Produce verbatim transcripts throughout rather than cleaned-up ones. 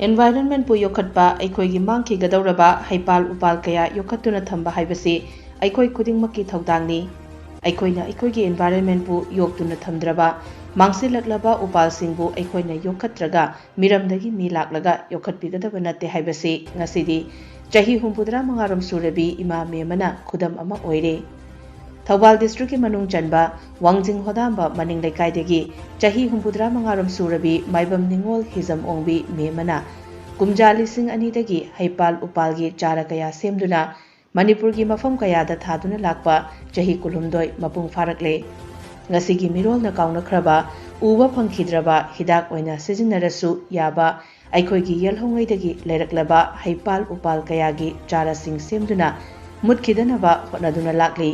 Environment ꯄꯨ ꯌꯣꯛꯈꯠꯄ, ꯑꯩꯈꯣꯏꯒꯤ ꯃꯥꯡꯈꯤꯒꯗꯧꯔꯕ ꯍꯩꯄꯥꯜ ꯎꯄꯥꯜ ꯀꯌꯥ ꯌꯣꯛꯈꯠꯇꯨꯅ ꯊꯝꯕ ꯍꯥꯏꯕꯁꯤ ꯑꯩꯈꯣꯏ ꯈꯨꯗꯤꯡꯃꯛꯀꯤ ꯊꯧꯗꯥꯡꯅꯤ꯫ ꯑꯩꯈꯣꯏꯅ ꯑꯩꯈꯣꯏꯒꯤ environment ꯄꯨ ꯌꯣꯛꯇꯨꯅ ꯊꯝꯗ꯭ꯔꯕ, ꯃꯥꯡꯁꯤꯜꯂꯛꯂꯕ ꯎꯄꯥꯜꯁꯤꯡꯕꯨ ꯑꯩꯈꯣꯏꯅ ꯌꯣꯛꯈꯠꯇ꯭ꯔꯒ ꯃꯤꯔꯝꯗꯒꯤ ꯃꯤ ꯂꯥꯛꯂꯒ ꯌꯣꯛꯈꯠꯄꯤꯒꯗꯕ ꯅꯠꯇꯦ ꯍꯥꯏꯕꯁꯤ ꯉꯁꯤꯗꯤ ꯆꯍꯤ ꯍꯨꯝꯐꯨꯇꯔꯥ ꯃꯉꯥꯔꯣꯝ ꯁꯨꯔꯕꯤ ꯏꯃꯥ ꯃꯦꯝ ꯑꯃꯅ ꯈꯨꯗꯝ ꯑꯃ ꯑꯣꯏꯔꯦ꯫ ꯊꯧꯕꯥꯜ district ꯀꯤ ꯃꯅꯨꯡ ꯆꯟꯕ ꯋꯥꯡꯖꯤꯡ ꯍꯣꯗꯥꯝꯕ ꯃꯅꯤꯡ ꯂꯩꯀꯥꯏꯗꯒꯤ ꯆꯍꯤ ꯍꯨꯝꯐꯨꯇꯔꯥ ꯃꯉꯥꯔꯣꯝ ꯁꯨꯔꯕꯤ ꯃꯥꯏꯕꯝ ꯅꯤꯉꯣꯜ ꯍꯤꯖꯝ ꯑꯣꯡꯕꯤ ꯃꯦꯝ ꯑꯃꯅ ꯀꯨꯝꯖꯥ ꯂꯤꯁꯤꯡ ꯑꯅꯤꯗꯒꯤ ꯍꯩꯄꯥꯜ ꯎꯄꯥꯜꯒꯤ ꯆꯥꯔ ꯀꯌꯥ ꯁꯦꯝꯗꯨꯅ ꯃꯅꯤꯄꯨꯔꯒꯤ ꯃꯐꯝ ꯀꯌꯥꯗ ꯊꯥꯗꯨꯅ ꯂꯥꯛꯄ ꯆꯍꯤ ꯀꯨꯟꯍꯨꯝꯗꯣꯏ ꯃꯄꯨꯡ ꯐꯥꯔꯛꯂꯦ꯫ ꯉꯁꯤꯒꯤ ꯃꯤꯔꯣꯜꯅ ꯀꯥꯎꯅꯈ꯭ꯔꯕ, ꯎꯕ ꯐꯪꯈꯤꯗ꯭ꯔꯕ, ꯍꯤꯗꯥꯛ ꯑꯣꯏꯅ ꯁꯤꯖꯤꯟꯅꯔꯁꯨ ꯌꯥꯕ ꯑꯩꯈꯣꯏꯒꯤ ꯌꯦꯜꯍꯧꯉꯩꯗꯒꯤ ꯂꯩꯔꯛꯂꯕ ꯍꯩꯄꯥꯜ ꯎꯄꯥꯜ ꯀꯌꯥꯒꯤ ꯆꯥꯔꯥꯁꯤꯡ ꯁꯦꯝꯗꯨꯅ ꯃꯨꯠꯈꯤꯗꯅꯕ ꯍꯣꯠꯅꯗꯨꯅ ꯂꯥꯛꯂꯤ꯫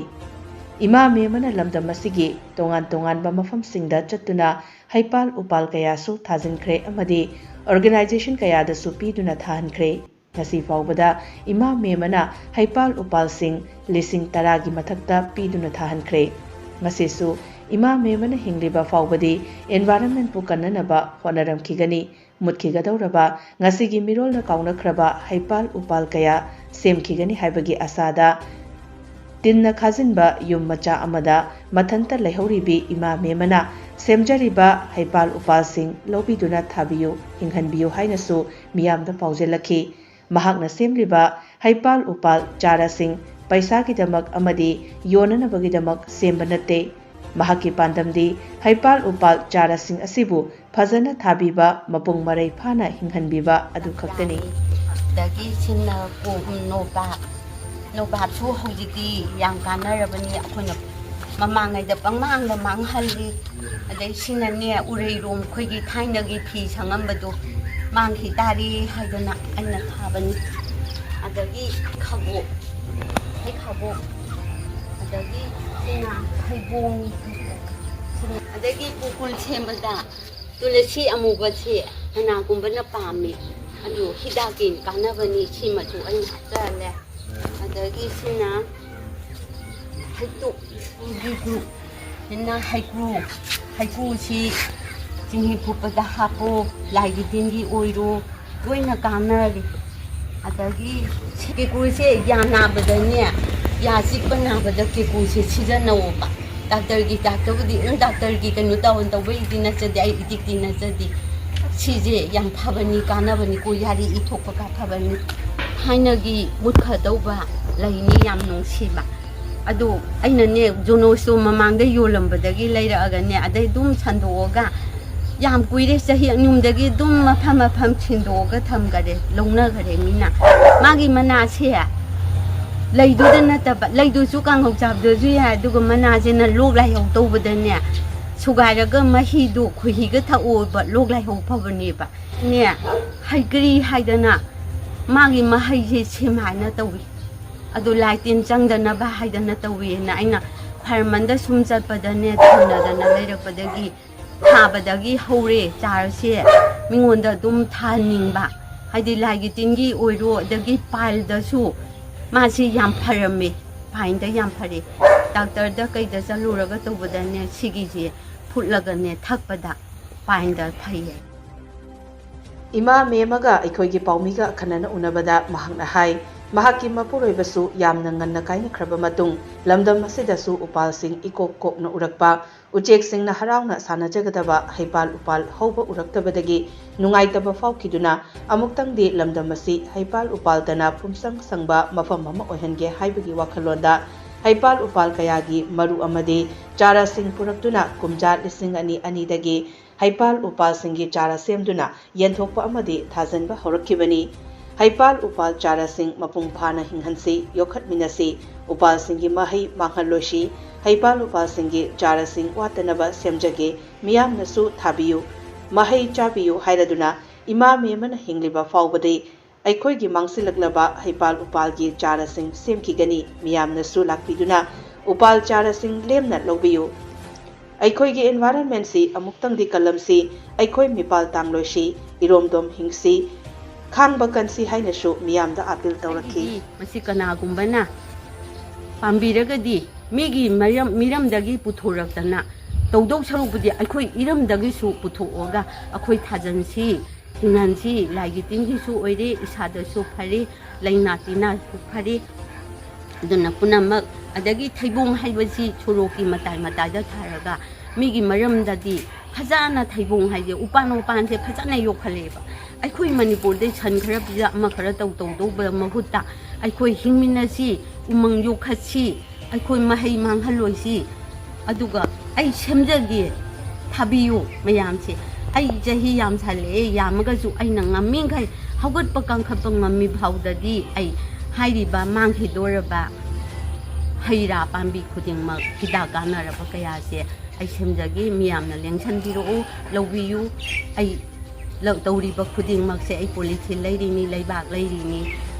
ꯏꯃꯥ ꯃꯦꯝ ꯑꯃꯅ ꯂꯝꯗꯝ ꯑꯁꯤꯒꯤ ꯇꯣꯉꯥꯟ ꯇꯣꯉꯥꯟꯕ ꯃꯐꯝꯁꯤꯡꯗ ꯆꯠꯇꯨꯅ ꯍꯩꯄꯥꯜ ꯎꯄꯥꯜ ꯀꯌꯥꯁꯨ ꯊꯥꯖꯤꯟꯈ꯭ꯔꯦ ꯑꯃꯗꯤ organization ꯀꯌꯥꯗꯁꯨ ꯄꯤꯗꯨꯅ ꯊꯥꯍꯟꯈ꯭ꯔꯦ꯫ ꯉꯁꯤ ꯐꯥꯎꯕꯗ ꯏꯃꯥ ꯃꯦꯝ ꯑꯃꯅ ꯍꯩꯄꯥꯜ ꯎꯄꯥꯜꯁꯤꯡ ꯂꯤꯁꯤꯡ ꯇꯔꯥꯒꯤ ꯃꯊꯛꯇ ꯄꯤꯗꯨꯅ ꯊꯥꯍꯟꯈ꯭ꯔꯦ꯫ ꯉꯁꯤꯁꯨ ꯏꯃꯥ ꯃꯦꯝ ꯑꯃꯅ ꯍꯤꯡꯂꯤꯕ ꯐꯥꯎꯕꯗꯤ environment ꯄꯨ ꯀꯟꯅꯅꯕ ꯍꯣꯠꯅꯔꯝꯈꯤꯒꯅꯤ꯫ ꯃꯨꯠꯈꯤꯒꯗꯧꯔꯕ, ꯉꯁꯤꯒꯤ ꯃꯤꯔꯣꯜꯅ ꯀꯥꯎꯅꯈ꯭ꯔꯕ ꯍꯩꯄꯥꯜ ꯎꯄꯥꯜ ꯀꯌꯥ ꯁꯦꯝꯈꯤꯒꯅꯤ ꯍꯥꯏꯕꯒꯤ ꯑꯁꯥꯗ ꯇꯤꯟꯅ ꯈꯥꯖꯤꯟꯕ ꯌꯨꯝ ꯃꯆꯥ ꯑꯃꯗ ꯃꯊꯟꯇ ꯂꯩꯍꯧꯔꯤꯕꯤ ꯏꯃꯥ ꯃꯦꯝ ꯑꯃꯅ ꯁꯦꯝꯖꯔꯤꯕ ꯍꯩꯄꯥꯜ ꯎꯄꯥꯜꯁꯤꯡ ꯂꯧꯕꯤꯗꯨꯅ ꯊꯥꯕꯤꯌꯨ, ꯍꯤꯡꯍꯟꯕꯤꯌꯨ ꯍꯥꯏꯅꯁꯨ ꯃꯤꯌꯥꯝꯗ ꯄꯥꯎꯖꯦꯜꯂꯛꯈꯤ꯫ ꯃꯍꯥꯛꯅ ꯁꯦꯝꯂꯤꯕ ꯍꯩꯄꯥꯜ ꯎꯄꯥꯜ ꯆꯥꯔꯥꯁꯤꯡ ꯄꯩꯁꯥꯒꯤꯗꯃꯛ ꯑꯃꯗꯤ ꯌꯣꯟꯅꯅꯕꯒꯤꯗꯃꯛ ꯁꯦꯝꯕ ꯅꯠꯇꯦ꯫ ꯃꯍꯥꯛꯀꯤ ꯄꯥꯟꯗꯝꯗꯤ ꯍꯩꯄꯥꯜ ꯎꯄꯥꯜ ꯆꯥꯔꯥꯁꯤꯡ ꯑꯁꯤꯕꯨ ꯐꯖꯅ ꯊꯥꯕꯤꯕ, ꯃꯄꯨꯡ ꯃꯔꯩ ꯐꯥꯅ ꯍꯤꯡꯍꯟꯕꯤꯕ ꯑꯗꯨ ꯈꯛꯇꯅꯤ꯫ ꯑꯗꯒꯤ ꯁꯤꯅ ꯀꯣꯝ ꯅꯣꯕꯥꯞ, ꯅꯣꯕꯥꯞꯁꯨ ꯍꯧꯖꯤꯛꯇꯤ ꯌꯥꯝ ꯀꯥꯟꯅꯔꯕꯅꯤ꯫ ꯑꯩꯈꯣꯏꯅ ꯃꯃꯥꯡꯉꯩꯗ ꯄꯪꯃꯥꯡꯗ ꯃꯥꯡꯍꯜꯂꯤ꯫ ꯑꯗꯩ ꯁꯤꯅꯅꯦ ꯎꯔꯩꯔꯣꯝ ꯑꯩꯈꯣꯏꯒꯤ ꯊꯥꯏꯅꯒꯤ ꯐꯤ ꯁꯪꯉꯝꯕꯗꯣ ꯃꯥꯡꯈꯤ ꯇꯥꯔꯦ ꯍꯥꯏꯗꯅ ꯑꯩꯅ ꯊꯥꯕꯅꯤ꯫ ꯑꯗꯒꯤ ꯈꯥꯕꯣꯛ, ꯍꯩ ꯈꯥꯕꯣꯛ, ꯑꯗꯒꯤ ꯁꯤꯅ ꯍꯩꯕꯣꯡ, ꯑꯗꯒꯤ ꯄꯨꯀꯨꯜ ꯁꯦꯝꯕꯗ ꯇꯨꯂꯁꯤ ꯑꯃꯨꯕꯁꯦ ꯀꯅꯥꯒꯨꯝꯕꯅ ꯄꯥꯝꯃꯤ, ꯑꯗꯨ ꯍꯤꯗꯥꯛꯀꯤ ꯀꯥꯟꯅꯕꯅꯤ꯫ ꯁꯤꯃꯁꯨ ꯑꯩꯅ ꯍꯥꯞꯆꯍꯜꯂꯦ꯫ ꯑꯗꯒꯤ ꯁꯤꯅ ꯍꯩꯇꯨꯞ, ꯍꯩꯇꯨꯞ꯫ ꯁꯤꯅ ꯍꯩꯀ꯭ꯔꯨ꯫ ꯍꯩꯀ꯭ꯔꯨꯁꯤ ꯆꯤꯡꯍꯤ ꯐꯨꯠꯄꯗ ꯍꯥꯞꯄꯣ, ꯂꯥꯏꯒꯤ ꯇꯤꯟꯒꯤ ꯑꯣꯏꯔꯣ, ꯂꯣꯏꯅ ꯀꯥꯟꯅꯔꯤ꯫ ꯑꯗꯒꯤ ꯀꯦꯀꯨꯁꯦ ꯌꯥ ꯅꯥꯕꯗꯅꯦ, ꯌꯥ ꯆꯤꯛꯄ ꯅꯥꯕꯗ ꯀꯦꯀꯨꯁꯦ ꯁꯤꯖꯤꯟꯅꯧꯕ꯫ ꯗꯥꯛꯇꯔꯒꯤ ꯗꯥꯛꯇꯔꯕꯨꯗꯤ ꯑꯗꯨꯝ ꯗꯥꯛꯇꯔꯒꯤ ꯀꯩꯅꯣ ꯇꯧꯍꯟ ꯇꯧꯕꯩꯗꯤ ꯅꯠꯆꯗꯦ, ꯑꯩ ꯏꯇꯤꯛꯇꯤ ꯅꯠꯆꯗꯦ꯫ ꯁꯤꯁꯦ ꯌꯥꯝ ꯐꯕꯅꯤ, ꯀꯥꯟꯅꯕꯅꯤ, ꯀꯣ ꯌꯥꯔꯤ ꯏ ꯊꯣꯛꯄ ꯀꯥ ꯐꯕꯅꯤ꯫ ꯊꯥꯏꯅꯒꯤ ꯃꯨꯠꯈꯗꯧꯕ ꯂꯩꯅꯤ ꯌꯥꯝ ꯅꯨꯡꯁꯤꯕ꯫ ꯑꯗꯨ ꯑꯩꯅꯅꯦ, ꯖꯣꯅꯣꯁꯇꯣ ꯃꯃꯥꯡꯗ ꯌꯣꯜꯂꯝꯕꯗꯒꯤ ꯂꯩꯔꯛꯑꯒꯅꯦ, ꯑꯗꯩ ꯑꯗꯨꯝ ꯁꯟꯗꯣꯛꯑꯒ ꯌꯥꯝ ꯀꯨꯏꯔꯦ, ꯆꯍꯤ ꯑꯅꯤ ꯑꯍꯨꯝꯗꯒꯤ ꯑꯗꯨꯝ ꯃꯐꯝ ꯃꯐꯝ ꯁꯤꯟꯗꯣꯛꯑꯒ ꯊꯝꯈꯔꯦ, ꯂꯧꯅꯈꯔꯦ ꯃꯤꯅ꯫ ꯃꯥꯒꯤ ꯃꯅꯥꯁꯦ ꯂꯩꯗꯨꯗ ꯅꯠꯇꯕ, ꯂꯩꯗꯨꯁꯨ ꯀꯥꯡꯍꯧ ꯆꯥꯕꯗꯁꯨ ꯌꯥꯏ, ꯑꯗꯨꯒ ꯃꯅꯥꯁꯤꯅ ꯂꯣꯛ ꯂꯥꯏꯍꯧ ꯇꯧꯕꯗꯅꯦ, ꯁꯨꯒꯥꯏꯔꯒ ꯃꯍꯤꯗꯨ ꯈꯣꯏꯍꯤꯒ ꯊꯛꯑꯣꯕ, ꯂꯣꯛ ꯂꯥꯏꯍꯧ ꯐꯕꯅꯦꯕ꯫ ꯅꯦ, ꯍꯩꯀ꯭ꯔꯤ ꯍꯥꯏꯗꯅ ꯃꯥꯒꯤ ꯃꯍꯩꯁꯦ ꯁꯦꯝ ꯍꯥꯏꯅ ꯇꯧꯏ꯫ ꯑꯗꯨ ꯂꯥꯏ ꯇꯤꯟ ꯆꯪꯗꯅꯕ ꯍꯥꯏꯗꯅ ꯇꯧꯏꯅ ꯑꯩꯅ ꯈ꯭ꯋꯥꯏꯔꯝꯕꯟꯗ ꯁꯨꯝ ꯆꯠꯄꯗꯅꯦ, ꯊꯦꯡꯅꯗꯅ ꯂꯩꯔꯛꯄꯗꯒꯤ ꯊꯥꯕꯗꯒꯤ ꯍꯧꯔꯦ ꯆꯥꯔꯁꯦ꯫ ꯃꯤꯉꯣꯟꯗ ꯑꯗꯨꯝ ꯊꯥꯍꯟꯅꯤꯡꯕ, ꯍꯥꯏꯗꯤ ꯂꯥꯏꯒꯤ ꯇꯤꯟꯒꯤ ꯑꯣꯏꯔꯣ, ꯑꯗꯒꯤ ꯄꯥꯏꯜꯗꯁꯨ ꯃꯥꯁꯤ ꯌꯥꯝ ꯐꯔꯝꯃꯦ꯫ ꯄꯥꯏꯜꯗ ꯌꯥꯝ ꯐꯔꯦ꯫ ꯗꯥꯛꯇꯔꯗ ꯀꯩꯗ ꯆꯠꯂꯨꯔꯒ ꯇꯧꯕꯗꯅꯦ, ꯁꯤꯒꯤꯁꯦ ꯐꯨꯠꯂꯒꯅꯦ ꯊꯛꯄꯗ ꯄꯥꯏꯜꯗ ꯐꯩꯌꯦ꯫ ꯏꯃꯥ ꯃꯦꯝꯃꯒ ꯑꯩꯈꯣꯏꯒꯤ ꯄꯥꯎꯃꯤꯒ ꯑꯈꯟꯅꯅ ꯎꯅꯕꯗ ꯃꯍꯥꯛꯅ ꯍꯥꯏ, ꯃꯍꯥꯛꯀꯤ ꯃꯄꯨꯔꯣꯏꯕꯁꯨ ꯌꯥꯝꯅ ꯉꯟꯅ ꯀꯥꯏꯅꯈ꯭ꯔꯕ ꯃꯇꯨꯡ ꯂꯝꯗꯝ ꯑꯁꯤꯗꯁꯨ ꯎꯄꯥꯜꯁꯤꯡ ꯏꯀꯣꯛ ꯀꯣꯛꯅ ꯎꯔꯛꯄ, ꯎꯆꯦꯛꯁꯤꯡꯅ ꯍꯔꯥꯎꯅ ꯁꯥꯟꯅꯖꯒꯗꯕ ꯍꯩꯄꯥꯜ ꯎꯄꯥꯜ ꯍꯧꯕ ꯎꯔꯛꯇꯕꯗꯒꯤ ꯅꯨꯡꯉꯥꯏꯇꯕ ꯐꯥꯎꯈꯤꯗꯨꯅ ꯑꯃꯨꯛꯇꯪꯗꯤ ꯂꯝꯗꯝ ꯑꯁꯤ ꯍꯩꯄꯥꯜ ꯎꯄꯥꯜꯇꯅ ꯄꯨꯝꯁꯪ ꯁꯪꯕ ꯃꯐꯝ ꯑꯃ ꯑꯣꯏꯍꯟꯒꯦ ꯍꯥꯏꯕꯒꯤ ꯋꯥꯈꯜꯂꯣꯟꯗ ꯍꯩꯄꯥꯜ ꯎꯄꯥꯜ ꯀꯌꯥꯒꯤ ꯃꯔꯨ ꯑꯃꯗꯤ ꯆꯥꯔꯥꯁꯤꯡ ꯄꯨꯔꯛꯇꯨꯅ ꯀꯨꯝꯖꯥ ꯂꯤꯁꯤꯡ ꯑꯅꯤ ꯑꯅꯤꯗꯒꯤ ꯍꯩꯄꯥꯜ ꯎꯄꯥꯜꯁꯤꯡꯒꯤ ꯆꯥꯔꯥ ꯁꯦꯝꯗꯨꯅ ꯌꯦꯟꯊꯣꯛꯄ ꯑꯃꯗꯤ ꯊꯥꯖꯤꯟꯕ ꯍꯧꯔꯛꯈꯤꯕꯅꯤ꯫ ꯍꯩꯄꯥꯜ ꯎꯄꯥꯜ ꯆꯥꯔꯥꯁꯤꯡ ꯃꯄꯨꯡ ꯐꯥꯅ ꯍꯤꯡꯍꯟꯁꯤ, ꯌꯣꯛꯈꯠꯃꯤꯟꯅꯁꯤ, ꯎꯄꯥꯜꯁꯤꯡꯒꯤ ꯃꯍꯩ ꯃꯥꯡꯍꯜꯂꯣꯏꯁꯤ, ꯍꯩꯄꯥꯜ ꯎꯄꯥꯜꯁꯤꯡꯒꯤ ꯆꯥꯔꯥꯁꯤꯡ ꯋꯥꯠꯇꯅꯕ ꯁꯦꯝꯖꯒꯦ, ꯃꯤꯌꯥꯝꯅꯁꯨ ꯊꯥꯕꯤꯌꯨ, ꯃꯍꯩ ꯆꯥꯕꯤꯌꯨ ꯍꯥꯏꯔꯗꯨꯅ ꯏꯃꯥ ꯃꯦꯝꯃꯅ ꯍꯤꯡꯂꯤꯕ ꯐꯥꯎꯕꯗꯤ ꯑꯩꯈꯣꯏꯒꯤ ꯃꯥꯡꯁꯤꯜꯂꯛꯂꯕ ꯍꯩꯄꯥꯜ ꯎꯄꯥꯜꯒꯤ ꯆꯥꯔꯥꯁꯤꯡ ꯁꯦꯝꯈꯤꯒꯅꯤ꯫ ꯃꯤꯌꯥꯝꯅꯁꯨ ꯂꯥꯛꯄꯤꯗꯨꯅ ꯎꯄꯥꯜ ꯆꯥꯔꯥꯁꯤꯡ ꯂꯦꯝꯅ ꯂꯧꯕꯤꯌꯨ꯫ ꯑꯩꯈꯣꯏꯒꯤ environment ꯁꯤ ꯑꯃꯨꯛꯇꯪꯗꯤ ꯀꯜꯂꯝꯁꯤ, ꯑꯩꯈꯣꯏ ꯃꯤꯄꯥꯜ ꯇꯥꯡꯂꯣꯏꯁꯤ, ꯏꯔꯣꯝꯗꯣꯝ ꯍꯤꯡꯁꯤ, ꯈꯥꯡꯕ ꯀꯟꯁꯤ ꯍꯥꯏꯅꯁꯨ ꯃꯤꯌꯥꯝꯗ appeal ꯇꯧꯔꯛꯈꯤ꯫ ꯑꯩꯒꯤꯗꯤ ꯃꯁꯤ ꯀꯅꯥꯒꯨꯝꯕꯅ ꯄꯥꯝꯕꯤꯔꯒꯗꯤ ꯃꯤꯒꯤ ꯃꯔꯝ-, ꯃꯤꯔꯝꯗꯒꯤ ꯄꯨꯊꯣꯔꯛꯇꯅ ꯇꯧꯗꯧ ꯁꯔꯨꯛꯄꯨꯗꯤ ꯑꯩꯈꯣꯏ ꯏꯔꯝꯗꯒꯤꯁꯨ ꯄꯨꯊꯣꯛꯑꯒ ꯑꯩꯈꯣꯏ ꯊꯥꯖꯟꯁꯤ, ꯍꯤꯡꯍꯟꯁꯤ꯫ ꯂꯥꯏꯒꯤ ꯇꯤꯟꯒꯤꯁꯨ ꯑꯣꯏꯔꯦ, ꯏꯁꯥꯗꯁꯨ ꯐꯔꯦ, ꯂꯩꯅꯥ ꯇꯤꯟꯅꯥꯁꯨ ꯐꯔꯦ꯫ ꯑꯗꯨꯅ ꯄꯨꯝꯅꯃꯛ, ꯑꯗꯒꯤ ꯊꯩꯕꯣꯡ ꯍꯥꯏꯕꯁꯤ ꯁꯣꯔꯣꯛꯀꯤ ꯃꯇꯥꯏ ꯃꯇꯥꯏꯗ ꯊꯥꯔꯒ ꯃꯤꯒꯤ ꯃꯔꯝꯗꯗꯤ ꯐꯖꯅ ꯊꯩꯕꯣꯡ ꯍꯥꯏꯁꯦ ꯎꯄꯥꯟ ꯋꯥꯄꯥꯟꯁꯦ ꯐꯖꯅ ꯌꯣꯛꯈꯠꯂꯛꯑꯦꯕ꯫ ꯑꯩꯈꯣꯏ ꯃꯅꯤꯄꯨꯔꯗꯩ ꯁꯟ ꯈꯔ ꯄꯤꯖ ꯑꯃ ꯈꯔ ꯇꯧ ꯇꯧꯗꯧꯕ ꯃꯍꯨꯠꯇ ꯑꯩꯈꯣꯏ ꯍꯤꯡꯃꯤꯟꯅꯁꯤ, ꯎꯃꯪ ꯌꯣꯛꯈꯠꯁꯤ, ꯑꯩꯈꯣꯏ ꯃꯍꯩ ꯃꯥꯡꯍꯜꯂꯣꯏꯁꯤ꯫ ꯑꯗꯨꯒ ꯑꯩ ꯁꯦꯝꯖꯒꯦ, ꯊꯥꯕꯤꯌꯨ ꯃꯌꯥꯝꯁꯦ꯫ ꯑꯩ ꯆꯍꯤ ꯌꯥꯝꯁꯜꯂꯛꯑꯦ, ꯌꯥꯝꯃꯒꯁꯨ ꯑꯩꯅ ꯉꯝꯃꯤꯈꯩ ꯍꯧꯒꯠꯄ ꯀꯥꯡꯈꯠꯄ ꯉꯝꯃꯤ ꯐꯥꯎꯗꯗꯤ ꯑꯩ ꯍꯥꯏꯔꯤꯕ ꯃꯥꯡꯈꯤꯗꯣꯔꯕ ꯍꯩ ꯔꯥ ꯄꯥꯝꯕꯤ ꯈꯨꯗꯤꯡꯃꯛ ꯍꯤꯗꯥꯛ ꯀꯥꯟꯅꯔꯕ ꯀꯌꯥꯁꯦ ꯑꯩ ꯁꯦꯝꯖꯒꯦ꯫ ꯃꯤꯌꯥꯝꯅ ꯂꯦꯡꯁꯟꯕꯤꯔꯛꯎ, ꯂꯧꯕꯤꯌꯨ꯫ ꯑꯩ ꯂꯧ-, ꯇꯧꯔꯤꯕ ꯈꯨꯗꯤꯡꯃꯛꯁꯦ ꯑꯩ ꯄꯣꯂꯤꯊꯤꯟ ꯂꯩꯔꯤꯅꯤ, ꯂꯩꯕꯥꯛ ꯂꯩꯔꯤꯅꯤ꯫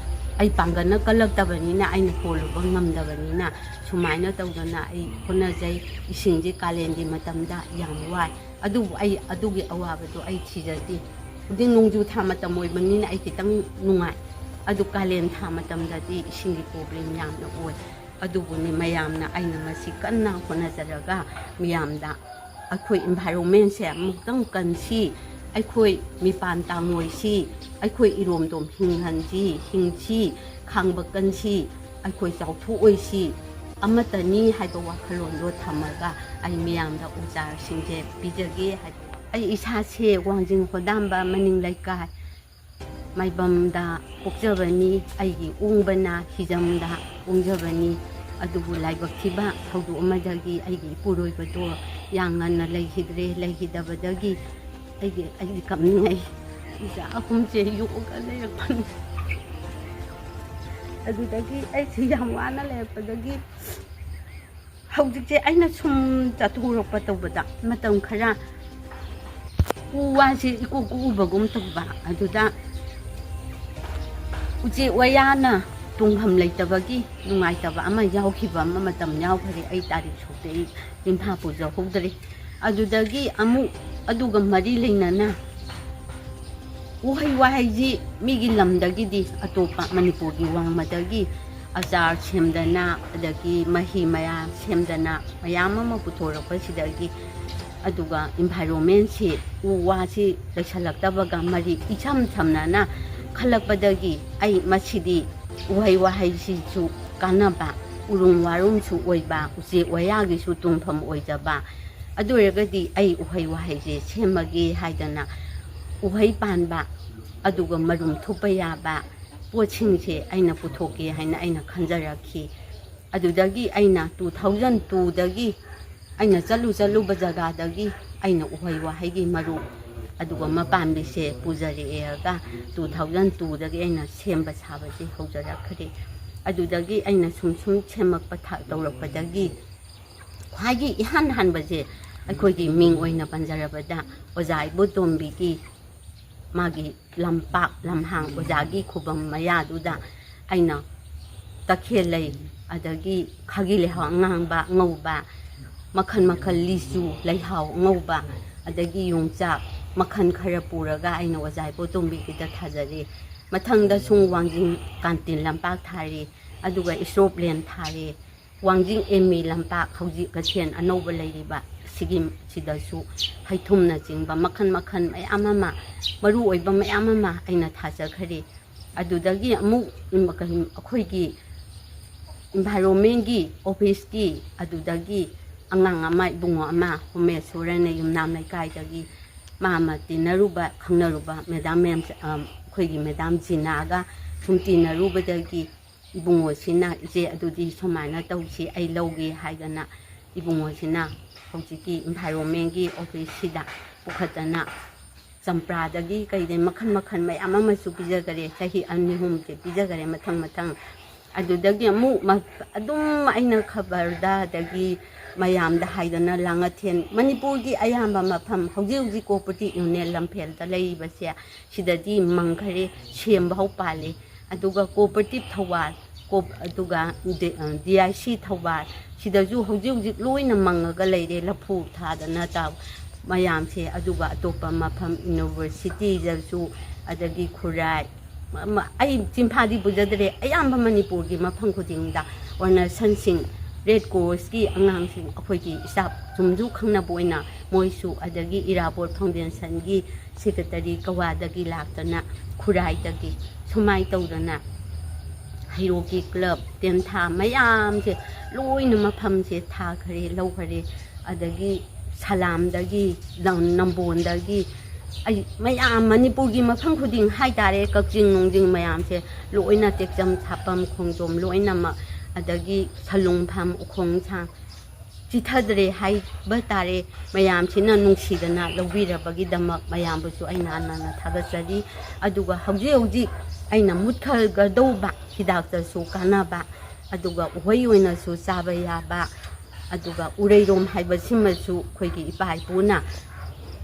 ꯑꯩ ꯄꯥꯡꯒꯜꯅ ꯀꯜꯂꯛꯇꯕꯅꯤꯅ, ꯑꯩꯅ ꯍꯣꯜꯂꯨꯕ ꯉꯝꯗꯕꯅꯤꯅ ꯁꯨꯃꯥꯏꯅ ꯇꯧꯗꯅ ꯑꯩ ꯍꯣꯠꯅꯖꯩ꯫ ꯏꯁꯤꯡꯁꯦ ꯀꯥꯂꯦꯟꯒꯤ ꯃꯇꯝꯗ ꯌꯥꯝ ꯋꯥꯏ꯫ ꯑꯗꯨꯕꯨ ꯑꯩ ꯑꯗꯨꯒꯤ ꯑꯋꯥꯕꯗꯣ ꯑꯩ ꯊꯤꯖꯗꯦ꯫ ꯍꯧꯖꯤꯛ ꯅꯣꯡꯖꯨ ꯊꯥ ꯃꯇꯝ ꯑꯣꯏꯕꯅꯤꯅ ꯑꯩ ꯈꯤꯇꯪ ꯅꯨꯡꯉꯥꯏ꯫ ꯑꯗꯨ ꯀꯥꯂꯦꯟ ꯊꯥ ꯃꯇꯝꯗꯗꯤ ꯏꯁꯤꯡꯒꯤ problem ꯌꯥꯝꯅ ꯑꯣꯏ꯫ ꯑꯗꯨꯕꯨꯅꯤ ꯃꯌꯥꯝꯅ, ꯑꯩꯅ ꯃꯁꯤ ꯀꯟꯅ ꯍꯣꯠꯅꯖꯔꯒ ꯃꯤꯌꯥꯝꯗ ꯑꯩꯈꯣꯏ environment ꯁꯦ ꯑꯃꯨꯛꯇꯪ ꯀꯟꯁꯤ, ꯑꯩꯈꯣꯏ ꯃꯤꯄꯥꯟ ꯇꯥꯡꯉꯣꯏꯁꯤ, ꯑꯩꯈꯣꯏ ꯏꯔꯣꯝꯗꯣꯝ ꯍꯤꯡꯍꯟꯁꯤ, ꯍꯤꯡꯁꯤ, ꯈꯥꯡꯕ ꯀꯟꯁꯤ, ꯑꯩꯈꯣꯏ ꯆꯥꯎꯊꯣꯛꯑꯣꯏꯁꯤ, ꯑꯃꯠꯇꯅꯤ ꯍꯥꯏꯕ ꯋꯥꯈꯜꯂꯣꯟꯗꯣ ꯊꯝꯃꯒ ꯑꯩ ꯃꯤꯌꯥꯝꯗ ꯎ ꯆꯥꯔꯁꯤꯡꯁꯦ ꯄꯤꯖꯒꯦ ꯍꯥꯏꯕ꯫ ꯑꯩ ꯏꯁꯥꯁꯦ ꯋꯥꯡꯖꯤꯡ ꯍꯣꯗꯥꯝꯕ ꯃꯅꯤꯡ ꯂꯩꯀꯥꯏ ꯃꯥꯏꯕꯝꯗ ꯄꯣꯛꯆꯕꯅꯤ꯫ ꯑꯩꯒꯤ ꯎꯪꯕꯅ ꯍꯤꯖꯝꯗ ꯎꯪꯖꯕꯅꯤ꯫ ꯑꯗꯨꯕꯨ ꯂꯥꯏꯕꯛ ꯊꯤꯕ ꯊꯧꯗꯣꯛ ꯑꯃꯗꯒꯤ ꯑꯩꯒꯤ ꯏꯄꯨꯔꯣꯏꯕꯗꯣ ꯌꯥꯝ ꯉꯟꯅ ꯂꯩꯈꯤꯗ꯭ꯔꯦ꯫ ꯂꯩꯈꯤꯗꯕꯗꯒꯤ ꯑꯩꯒꯤ, ꯑꯩꯒꯤ ꯀꯞꯅꯤꯡꯉꯩ ꯏꯆꯥ ꯑꯍꯨꯝꯁꯦ ꯌꯣꯛꯑꯒ ꯂꯩꯔꯛꯄꯅꯤ꯫ ꯑꯗꯨꯗꯒꯤ ꯑꯩꯁꯦ ꯌꯥꯝ ꯋꯥꯅ ꯂꯩꯔꯛꯄꯗꯒꯤ ꯍꯧꯖꯤꯛꯁꯦ ꯑꯩꯅ ꯁꯨꯝ ꯆꯠꯊꯣꯔꯛꯄ ꯇꯧꯕꯗ ꯃꯇꯝ ꯈꯔ ꯎ ꯋꯥꯁꯦ ꯏꯀꯣꯛ ꯀꯣꯛꯎꯕꯒꯨꯝ ꯇꯧꯕ꯫ ꯑꯗꯨꯗ ꯎꯆꯦꯛ ꯋꯥꯌꯥꯅ ꯇꯨꯡꯐꯝ ꯂꯩꯇꯕꯒꯤ ꯅꯨꯡꯉꯥꯏꯇꯕ ꯑꯃ ꯌꯥꯎꯈꯤꯕ ꯑꯃ ꯃꯇꯝ ꯌꯥꯎꯈ꯭ꯔꯦ꯫ ꯑꯩ ꯇꯥꯔꯤꯛ ꯁꯣꯛꯇ ꯑꯩ ꯆꯤꯟꯐꯥ ꯄꯨꯖꯍꯧꯗ꯭ꯔꯦ꯫ ꯑꯗꯨꯗꯒꯤ ꯑꯃꯨꯛ ꯑꯗꯨꯒ ꯃꯔꯤ ꯂꯩꯅꯅ ꯎꯍꯩ ꯋꯥꯍꯩꯁꯤ ꯃꯤꯒꯤ ꯂꯝꯗꯒꯤꯗꯤ ꯑꯇꯣꯞꯄ ꯃꯅꯤꯄꯨꯔꯒꯤ ꯋꯥꯡꯃꯗꯒꯤ ꯑꯆꯥꯔ ꯁꯦꯝꯗꯅ, ꯑꯗꯒꯤ ꯃꯍꯤ ꯃꯌꯥꯝ ꯁꯦꯝꯗꯅ ꯃꯌꯥꯝ ꯑꯃ ꯄꯨꯊꯣꯔꯛꯄꯁꯤꯗꯒꯤ, ꯑꯗꯨꯒ ꯏꯟꯚꯥꯏꯔꯣꯟꯃꯦꯟꯁꯤ, ꯎ ꯋꯥꯁꯤ ꯂꯩꯁꯜꯂꯛꯇꯕꯒ ꯃꯔꯤ ꯏꯁꯝ ꯁꯝꯅꯅ ꯈꯜꯂꯛꯄꯗꯒꯤ ꯑꯩ ꯃꯁꯤꯗꯤ ꯎꯍꯩ ꯋꯥꯍꯩꯁꯤꯁꯨ ꯀꯥꯟꯅꯕ, ꯎꯔꯨꯝ ꯋꯥꯔꯨꯝꯁꯨ ꯑꯣꯏꯕ, ꯎꯆꯦꯛ ꯋꯥꯌꯥꯒꯤꯁꯨ ꯇꯨꯝꯐꯝ ꯑꯣꯏꯖꯕ, ꯑꯗꯨ ꯑꯣꯏꯔꯒꯗꯤ ꯑꯩ ꯎꯍꯩ ꯋꯥꯍꯩꯁꯦ ꯁꯦꯝꯃꯒꯦ ꯍꯥꯏꯗꯅ ꯎꯍꯩ ꯄꯥꯟꯕ, ꯑꯗꯨꯒ ꯃꯔꯨꯝ ꯊꯨꯞꯄ ꯌꯥꯕ ꯄꯣꯠꯁꯤꯡꯁꯦ ꯑꯩꯅ ꯄꯨꯊꯣꯛꯀꯦ ꯍꯥꯏꯅ ꯑꯩꯅ ꯈꯟꯖꯔꯛꯈꯤ꯫ ꯑꯗꯨꯗꯒꯤ ꯑꯩꯅ two thousand twoꯗꯒꯤ ꯑꯩꯅ ꯆꯠꯂꯨ ꯆꯠꯂꯨꯕ ꯖꯒꯥꯗꯒꯤ ꯑꯩꯅ ꯎꯍꯩ ꯋꯥꯍꯩꯒꯤ ꯃꯔꯨ ꯑꯗꯨꯒ ꯃꯄꯥꯝꯕꯤꯁꯦ ꯄꯨꯖꯔꯛꯑꯦꯒ two thousand twoꯗꯒꯤ ꯑꯩꯅ ꯁꯦꯝꯕ ꯁꯥꯕꯁꯦ ꯍꯧꯖꯔꯛꯈ꯭ꯔꯦ꯫ ꯑꯗꯨꯗꯒꯤ ꯑꯩꯅ ꯁꯨꯝ ꯁꯨꯝ ꯁꯦꯝꯃꯛꯄ ꯊ-, ꯇꯧꯔꯛꯄꯗꯒꯤ ꯈ꯭ꯋꯥꯏꯒꯤ ꯏꯍꯥꯟ ꯍꯥꯟꯕꯁꯦ ꯑꯩꯈꯣꯏꯒꯤ ꯃꯤꯡ ꯑꯣꯏꯅ ꯄꯟꯖꯔꯕꯗ ꯑꯣꯖꯥ ꯏꯕꯣꯇꯣꯝꯕꯤꯒꯤ ꯃꯥꯒꯤ ꯂꯝꯄꯥꯛ ꯂꯝꯍꯥꯡ ꯑꯣꯖꯥꯒꯤ ꯈꯨꯕꯝ ꯃꯌꯥꯗꯨꯗ ꯑꯩꯅ ꯇꯈꯦꯜ ꯂꯩ, ꯑꯗꯒꯤ ꯈꯥꯒꯤ ꯂꯩꯍꯥꯎ ꯑꯉꯥꯡꯕ ꯑꯉꯧꯕ, ꯃꯈꯜ ꯃꯈꯜ ꯂꯤꯆꯨ ꯂꯩꯍꯥꯎ ꯑꯉꯧꯕ, ꯑꯗꯒꯤ ꯌꯣꯡꯆꯥꯛ ꯃꯈꯜ ꯈꯔ ꯄꯨꯔꯒ ꯑꯩꯅ ꯑꯣꯖꯥ ꯏꯕꯣꯇꯣꯝꯕꯤꯒꯤꯗ ꯊꯥꯖꯔꯦ꯫ ꯃꯊꯪꯗ ꯁꯨꯝ ꯋꯥꯡꯖꯤꯡ ꯀꯥꯟꯇꯤꯟ ꯂꯝꯄꯥꯛ ꯊꯥꯔꯦ, ꯑꯗꯨꯒ ꯏꯁꯂꯣꯞ ꯂꯦꯟ ꯊꯥꯔꯦ꯫ ꯋꯥꯡꯖꯤꯡ ꯑꯦꯝ ꯏ ꯂꯝꯄꯥꯛ, ꯍꯧꯖꯤꯛ ꯀꯩꯊꯦꯜ ꯑꯅꯧꯕ ꯂꯩꯔꯤꯕ ꯁꯤꯒꯤ, ꯁꯤꯗꯁꯨ ꯍꯩꯊꯨꯝꯅꯆꯤꯡꯕ ꯃꯈꯜ ꯃꯈꯜ ꯃꯌꯥꯝ ꯑꯃ, ꯃꯔꯨ ꯑꯣꯏꯕ ꯃꯌꯥꯝ ꯑꯃ ꯑꯩꯅ ꯊꯥꯖꯈꯔꯦ꯫ ꯑꯗꯨꯗꯒꯤ ꯑꯃꯨꯛ ꯏꯝ-, ꯀꯩ-, ꯑꯩꯈꯣꯏꯒꯤ ꯏꯟꯚꯥꯏꯔꯣꯟꯃꯦꯟꯒꯤ ꯑꯣꯐꯤꯁꯀꯤ ꯑꯗꯨꯗꯒꯤ ꯑꯉꯥꯡ ꯑꯃ, ꯏꯕꯨꯡꯉꯣ ꯑꯃ, ꯎꯃꯦꯁꯣꯔꯅ ꯌꯨꯝꯅꯥꯝ ꯂꯩꯀꯥꯏꯗꯒꯤ, ꯃꯥ ꯑꯃ ꯇꯤꯟꯅꯔꯨꯕ, ꯈꯪꯅꯔꯨꯕ ꯃꯦꯗꯥꯝ ꯃꯦꯝ-, ꯑ, ꯑꯩꯈꯣꯏꯒꯤ ꯃꯦꯗꯥꯝ ꯖꯤꯅꯥꯒ ꯁꯨꯝ ꯇꯤꯟꯅꯔꯨꯕꯗꯒꯤ ꯏꯕꯨꯡꯉꯣꯁꯤꯅ, "ꯏꯆꯦ, ꯑꯗꯨꯗꯤ ꯁꯨꯃꯥꯏꯅ ꯇꯧꯁꯤ, ꯑꯩ ꯂꯧꯒꯦ" ꯍꯥꯏꯗꯅ ꯏꯕꯨꯡꯉꯣꯁꯤꯅ ꯍꯧꯖꯤꯛꯀꯤ ꯏꯟꯚꯥꯏꯔꯣꯟꯃꯦꯟꯒꯤ ꯑꯣꯐꯤꯁꯁꯤꯗ ꯄꯨꯈꯠꯇꯅ ꯆꯝꯄ꯭ꯔꯥꯗꯒꯤ ꯀꯩꯗꯩ ꯃꯈꯜ ꯃꯈꯜ ꯃꯌꯥꯝ ꯑꯃꯁꯨ ꯄꯤꯖꯈꯔꯦ꯫ ꯆꯍꯤ ꯑꯅꯤ ꯑꯍꯨꯝꯁꯦ ꯄꯤꯖꯈꯔꯦ ꯃꯊꯪ ꯃꯊꯪ꯫ ꯑꯗꯨꯗꯒꯤ ꯑꯃꯨꯛ ꯃ-, ꯑꯗꯨꯝ ꯑꯩꯅ ꯈꯕꯔꯗ, ꯑꯗꯒꯤ ꯃꯌꯥꯝꯗ ꯍꯥꯏꯗꯅ ꯂꯥꯡꯉꯊꯦꯜ, ꯃꯅꯤꯄꯨꯔꯒꯤ ꯑꯌꯥꯝꯕ ꯃꯐꯝ, ꯍꯧꯖꯤꯛ ꯍꯧꯖꯤꯛ ꯀꯣꯑꯣꯄꯔꯦꯇꯤꯚ ꯌꯨꯅꯤꯌꯟ ꯂꯝꯐꯦꯜꯗ ꯂꯩꯔꯤꯕꯁꯦ, ꯁꯤꯗꯗꯤ ꯃꯪꯈꯔꯦ, ꯁꯦꯝꯕ ꯍꯧ ꯄꯥꯜꯂꯤ꯫ ꯑꯗꯨꯒ ꯀꯣꯑꯣꯄꯔꯦꯇꯤꯚ ꯊꯧꯕꯥꯜ, ꯀꯣꯞ-, ꯑꯗꯨꯒ ꯗꯤ-, ꯑ, ꯗꯤ ꯑꯥꯏ ꯁꯤ ꯊꯧꯕꯥꯜ, ꯁꯤꯗꯁꯨ ꯍꯧꯖꯤꯛ ꯍꯧꯖꯤꯛ ꯂꯣꯏꯅ ꯃꯪꯉꯒ ꯂꯩꯔꯦ, ꯂꯐꯨ ꯊꯥꯗꯅ ꯇꯧ ꯃꯌꯥꯝꯁꯦ꯫ ꯑꯗꯨꯒ ꯑꯇꯣꯞꯄ ꯃꯐꯝ ꯌꯨꯅꯤꯚꯔꯁꯤꯇꯤꯗꯁꯨ, ꯑꯗꯒꯤ ꯈꯨꯔꯥꯏ, ꯃ-, ꯃ-, ꯑꯩ ꯆꯤꯟꯐꯥꯗꯤ ꯄꯨꯖꯗ꯭ꯔꯦ, ꯑꯌꯥꯝꯕ ꯃꯅꯤꯄꯨꯔꯒꯤ ꯃꯐꯝ ꯈꯨꯗꯤꯡꯗ ꯑꯣꯔꯒꯅꯥꯏꯖꯦꯁꯟꯁꯤꯡ, ꯔꯦꯗ ꯀ꯭ꯔꯣꯁꯀꯤ ꯑꯉꯥꯡꯁꯤꯡ, ꯑꯩꯈꯣꯏꯒꯤ ꯁ꯭ꯇꯥꯐ ꯁꯨꯝꯁꯨ ꯈꯪꯅꯕ ꯑꯣꯏꯅ ꯃꯣꯏꯁꯨ, ꯑꯗꯒꯤ ꯏꯔꯥꯕꯣꯠ ꯐꯥꯎꯟꯗꯦꯁꯟꯒꯤ ꯁꯦꯀ꯭ꯔꯦꯇꯔꯤ ꯀꯋꯥꯗꯒꯤ ꯂꯥꯛꯇꯅ, ꯈꯨꯔꯥꯏꯗꯒꯤ, ꯁꯨꯃꯥꯏꯅ ꯇꯧꯗꯅ ꯍꯩꯔꯣꯛꯀꯤ ꯀ꯭ꯂꯕ, ꯇꯦꯟꯊꯥ ꯃꯌꯥꯝꯁꯦ ꯂꯣꯏꯅ ꯃꯐꯝꯁꯦ ꯊꯥꯈꯔꯦ, ꯂꯧꯈꯔꯦ꯫ ꯑꯗꯒꯤ ꯁꯂꯥꯝꯗꯒꯤ, ꯂꯝ-, ꯅꯝꯕꯣꯜꯗꯒꯤ, ꯑꯩ ꯃꯌꯥꯝ ꯃꯅꯤꯄꯨꯔꯒꯤ ꯃꯐꯝ ꯈꯨꯗꯤꯡ ꯍꯥꯏꯇꯥꯔꯦ, ꯀꯛꯆꯤꯡ ꯅꯨꯡꯖꯤꯡ ꯃꯌꯥꯝꯁꯦ ꯂꯣꯏꯅ, ꯇꯦꯛꯆꯝ ꯁꯥꯐꯝ ꯈꯣꯡꯖꯣꯝ ꯂꯣꯏꯅꯃꯛ, ꯑꯗꯒꯤ ꯁꯂꯨꯡꯐꯝ ꯎꯈꯣꯡꯁꯥꯡ ꯆꯤꯊꯗ꯭ꯔꯦ ꯍꯥꯏꯕ ꯇꯥꯔꯦ꯫ ꯃꯌꯥꯝꯁꯤꯅ ꯅꯨꯡꯁꯤꯗꯅ ꯂꯧꯕꯤꯔꯕꯒꯤꯗꯃꯛ ꯃꯌꯥꯝꯕꯨꯁꯨ ꯑꯩꯅ ꯍꯟꯅ ꯍꯟꯅ ꯊꯥꯒꯠꯆꯔꯤ꯫ ꯑꯗꯨꯒ ꯍꯧꯖꯤꯛ ꯍꯧꯖꯤꯛ ꯑꯩꯅ ꯃꯨꯠꯈꯒꯗꯧꯕ ꯍꯤꯗꯥꯛꯇꯁꯨ ꯀꯥꯟꯅꯕ, ꯑꯗꯨꯒ ꯎꯍꯩ ꯑꯣꯏꯅꯁꯨ ꯆꯥꯕ ꯌꯥꯕ, ꯑꯗꯨꯒ ꯎꯔꯩꯔꯣꯝ ꯍꯥꯏꯕꯁꯤꯃꯁꯨ ꯑꯩꯈꯣꯏꯒꯤ ꯏꯄꯥ ꯏꯄꯨꯅ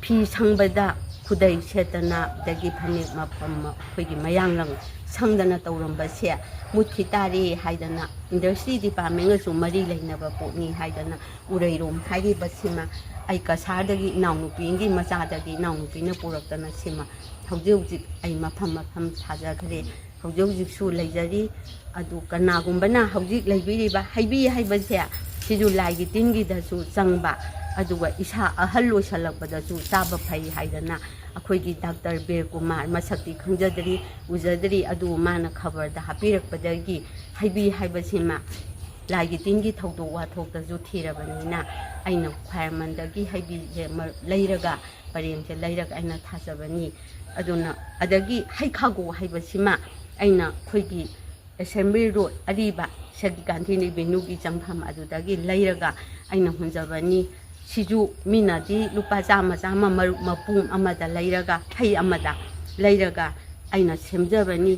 ꯐꯤ ꯁꯪꯕꯗ ꯈꯨꯗꯩ ꯁꯦꯠꯇꯅ, ꯑꯗꯒꯤ ꯐꯅꯦꯛ ꯃꯐꯝ ꯑꯩꯈꯣꯏꯒꯤ ꯃꯌꯥꯡꯂꯪ ꯁꯪꯗꯅ ꯇꯧꯔꯝꯕꯁꯦ ꯃꯨꯠꯈꯤ ꯇꯥꯔꯦ ꯍꯥꯏꯗꯅ, ꯏꯟꯗꯁꯇ꯭ꯔꯤ ꯗꯤꯄꯥꯔꯠꯃꯦꯟꯒꯁꯨ ꯃꯔꯤ ꯂꯩꯅꯕ ꯄꯣꯠꯅꯤ ꯍꯥꯏꯗꯅ, ꯎꯔꯩꯔꯣꯝ ꯍꯥꯏꯔꯤꯕꯁꯤꯃ ꯑꯩ ꯀꯁꯥꯔꯗꯒꯤ ꯏꯅꯥꯎꯅꯨꯄꯤꯒꯤ ꯃꯆꯥꯗꯒꯤ ꯏꯅꯥꯎꯅꯨꯄꯤꯅ ꯄꯨꯔꯛꯇꯅ ꯁꯤꯃ ꯍꯧꯖꯤꯛ ꯍꯧꯖꯤꯛ ꯑꯩ ꯃꯐꯝ ꯃꯐꯝ ꯊꯥꯖꯈ꯭ꯔꯦ꯫ ꯍꯧꯖꯤꯛ ꯍꯧꯖꯤꯛꯁꯨ ꯂꯩꯖꯔꯤ꯫ ꯑꯗꯨ ꯀꯅꯥꯒꯨꯝꯕꯅ ꯍꯧꯖꯤꯛ ꯂꯩꯕꯤꯔꯤꯕ ꯍꯩꯕꯤ ꯍꯥꯏꯕꯁꯦ, ꯁꯤꯁꯨ ꯂꯥꯏꯒꯤ ꯇꯤꯟꯒꯤꯗꯁꯨ ꯆꯪꯕ, ꯑꯗꯨꯒ ꯏꯁꯥ ꯑꯍꯜ ꯑꯣꯏꯁꯜꯂꯛꯄꯗꯁꯨ ꯆꯥꯕ ꯐꯩ ꯍꯥꯏꯗꯅ ꯑꯩꯈꯣꯏꯒꯤ ꯗꯥꯛꯇꯔ ꯕꯤꯔ ꯀꯨꯃꯥꯔ, ꯃꯁꯛꯇꯤ ꯈꯪꯖꯗ꯭ꯔꯤ, ꯎꯖꯗ꯭ꯔꯤ, ꯑꯗꯨ ꯃꯥꯅ ꯈꯕꯔꯗ ꯍꯥꯞꯄꯤꯔꯛꯄꯗꯒꯤ ꯍꯩꯕꯤ ꯍꯥꯏꯕꯁꯤꯃ ꯂꯥꯏꯒꯤ ꯇꯤꯟꯒꯤ ꯊꯧꯗꯣꯛ ꯋꯥꯊꯣꯛꯇꯁꯨ ꯊꯤꯔꯕꯅꯤꯅ, ꯑꯩꯅ ꯈ꯭ꯋꯥꯏꯔꯝꯕꯟꯗꯒꯤ ꯍꯩꯕꯤꯁꯦ ꯃ-, ꯂꯩꯔꯒ, ꯄꯔꯦꯡꯁꯦ ꯂꯩꯔꯒ ꯑꯩꯅ ꯊꯥꯖꯕꯅꯤ꯫ ꯑꯗꯨꯅ, ꯑꯗꯒꯤ ꯍꯩꯈꯥꯒꯨ ꯍꯥꯏꯕꯁꯤꯃ ꯑꯩꯅ ꯑꯩꯈꯣꯏꯒꯤ ꯑꯦꯁꯦꯝꯕ꯭ꯂꯤ ꯔꯣꯗ ꯑꯔꯤꯕ ꯁꯒꯤ ꯒꯥꯟꯙꯤ ꯔꯦꯚꯤꯅ꯭ꯌꯨꯒꯤ ꯆꯪꯐꯝ ꯑꯗꯨꯗꯒꯤ ꯂꯩꯔꯒ ꯑꯩꯅ ꯍꯨꯟꯖꯕꯅꯤ꯫ ꯁꯤꯁꯨ ꯃꯤꯅꯗꯤ ꯂꯨꯄꯥ ꯆꯥꯝꯃ ꯆꯥꯝꯃ ꯃꯔꯨ-, ꯃꯄꯨꯝ ꯑꯃꯗ ꯂꯩꯔꯒ, ꯍꯩ ꯑꯃꯗ ꯂꯩꯔꯒ ꯑꯩꯅ ꯁꯦꯝꯖꯕꯅꯤ꯫